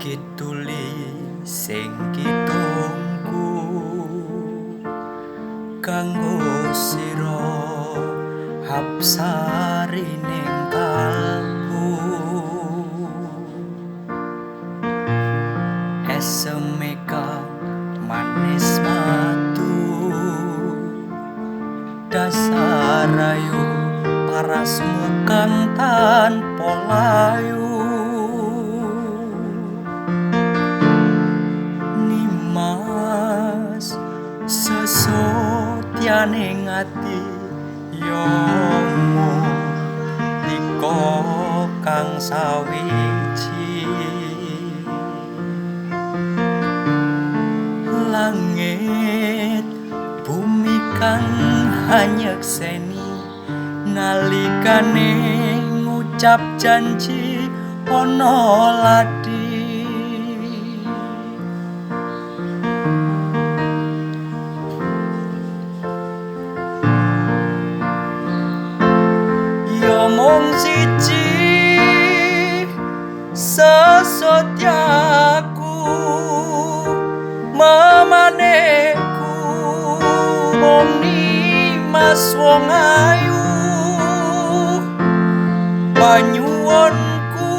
Kiduli sing kitungku kanggo sira hapsari ning kalbu. Eseme kang manis madu dasar ayu parasmu kang tanpa layu. Nimas sesotyane ati yomo dika kang sawiji. Langit bumi kang hanyekseni nalikane ngucap janji ana ladi. Yo mung siji sesotyaku memaneku mung nimas wong ayu. Panyuwunku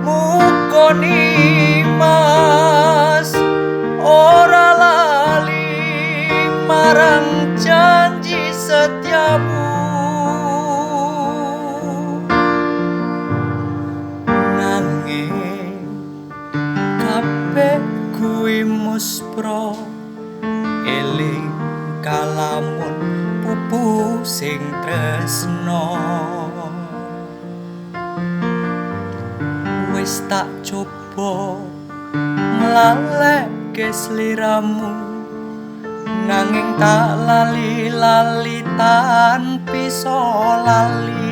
muga nimas ora lali marang janji setiamu. Nanging kabeh kuwi muspra eling kalamun pupu sing tresno. Wis tak coba nglaleke sliramu nanging tak lali-lali tanpa iso lali.